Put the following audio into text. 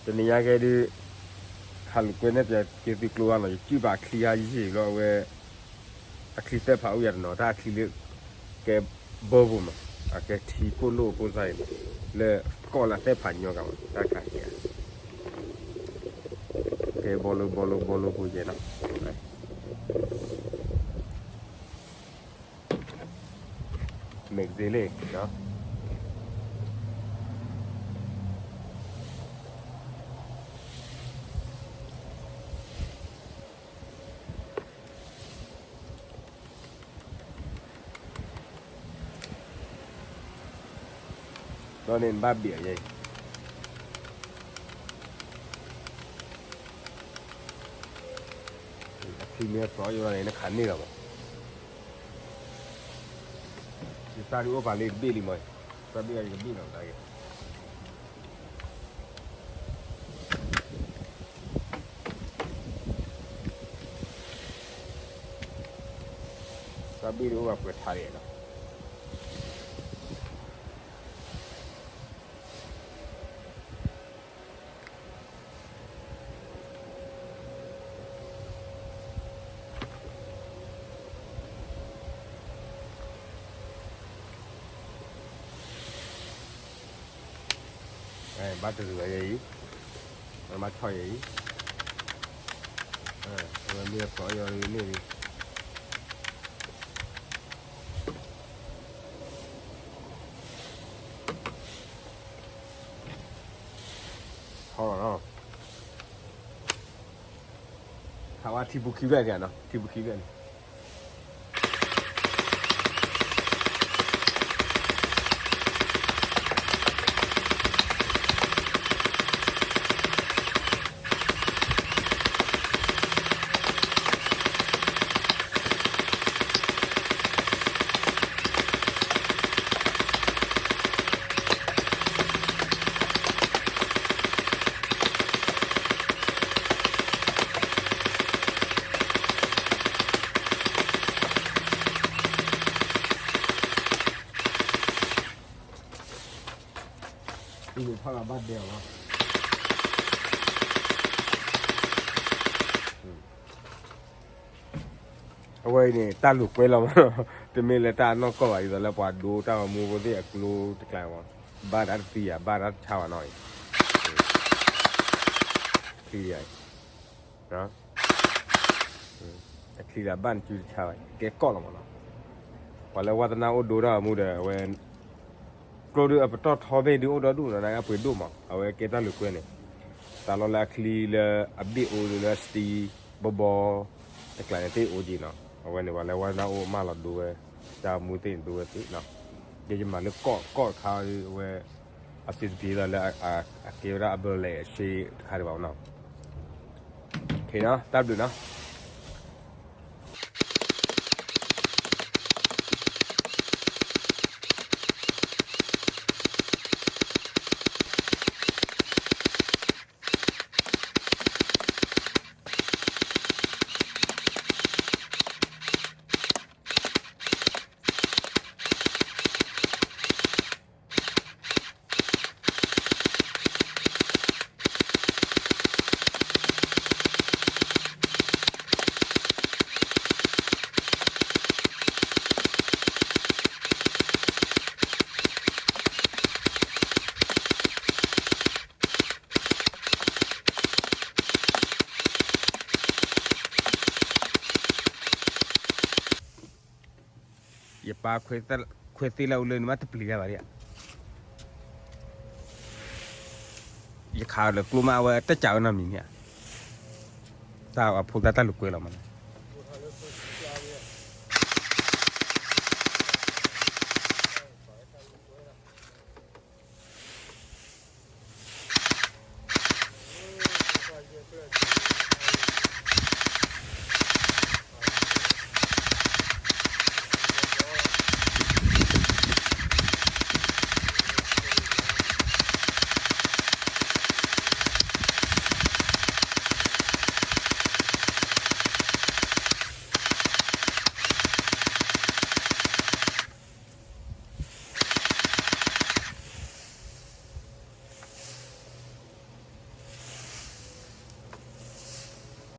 တနံၤညါကဲဒုး ဟးလိာ်ကွဲန့ၣ် ပက့ၤသုကျိဝါနီၤ, ယစုၣ်ဘၣ်အချံဟါယံာ်လီၤအဝဲ, အချံသၢဖးအိၣ်ယၤတနီၤ, တၢ်အချံလၢ ကဲဘီပူၤမး, အကဲထံကိၣ်လိၣ်အဖိစါအံၤ, လၢကီၢ်လၢသဲဖးညီဂၤမး, တၢ်ခးက့ၤဧါ, ကဲဘီလိဘီလိဘီလိဖိယဲနီၤ, မ့ၢ်ကသ့လံနီၤ. ဒီးန့ၣ်နဘၣ်ဘ့ၣ်အီၤယဲအံၤ, အချံမ့ၢ်သီယိၣ်န့ၣ် နခးန့ၢ်လီၤမး, ယသၣ်ဒုးအိၣ်ပာ်လၢတဘ့ၣ်လံမး, သၣ်ဘ့ၣ်အံၤတဘ့ၣ်လီၤတၢ်ဂ့ၤ သၣ်ဘ့ၣ်ဒုးအိၣ်ဘၣ်ပှဲၤထါလံနီၤ. ဘၣ်တရံးဝဲယဲအံၤ, ဘၣ်ဆီၣ်ယဲအံၤ, အဝဲမ့ၢ်အသီယီၤန့ၣ်လံ ထီလီၤနီၤ, ခးဝဲထံပူၤခံဖျၢၣ်န့ၣ်နီၤ, ထံပူၤခံဖျၢၣ်န့ၣ် ဖီၣ်လီၤဘၣ်ဒဲးအီၤလီၤ, အဝဲအံၤန့ၣ် တၢ်လိာ်ကွဲလီၤမး, တမ့ၢ်လၢတၢ်အနီၢ်ကီၢ်ဘၣ်, ဒ်သိးလၢပှၤဒိတၢ်ဂီၤမူဖိသ့ၣ်အကျိတကျါမး, ဘၣ်တၢ်တသံယၤ ဘၣ်တၢ်တဆါဘၣ်နီၤအံၤ, ချံယၤအံၤ အချံလၢအဘၣ်နစုတဆါဘၣ် ကဲကီၢ်လီၤမးနီၤ, ပှၤလၢဝါသနၣ်အိၣ်ဒိတၢ်ဂီၤမူဒီး အဝဲ ကျိဒုးအပတီၢ်ထီဘ့ၣ်ဒုးအိၣ်ဒီဒူၣ်နီၤ, နအပှ့ၤဒိၣ်မး, အဝဲကဲတၢ်လိာ်ကွဲန့ၣ်, တၢ်လီၢ်လၢအချံလၢအဘ့ၣ်အိၣ်ဒုးလၢစတံ ဘီဘီ တကျါန့ၣ်သ့ၣ်အိၣ်က့ၤနီၤ, အဝဲန့ၣ်ပှၤလၢဝါသနၣ်အိၣ်မၢလီၤဒိဝဲ, တၢ်ဂီၤမူသ့ၣ်န့ၣ်ဒိဝဲသ့ၣ်နီၤ, ယဲယမၤလၢကီၢ်ကီၢ်တခါဒုးအဝဲ အစံးတပျ့ၤလီၤလၢ အကဲဝဲဒၣ်အဘၢလဲၣ်အရှ့တခါဒံးဘၣ်နီၤ, တၢ်ဘျုးနီၤ. ယပၢ်ခွဲးသ့လၢအအိၣ်လၢ နမ့ၢ်တပျံၤတၢ်ဘၣ်ဒံးဧါ, ယခးလၢကျိမး အဝဲတစံးဝဲနီတမံၤန့ၣ်ဧါ, တၢ်အဖိသၣ်တၢ်လိာ်ကွဲလီၤမးနီၤ,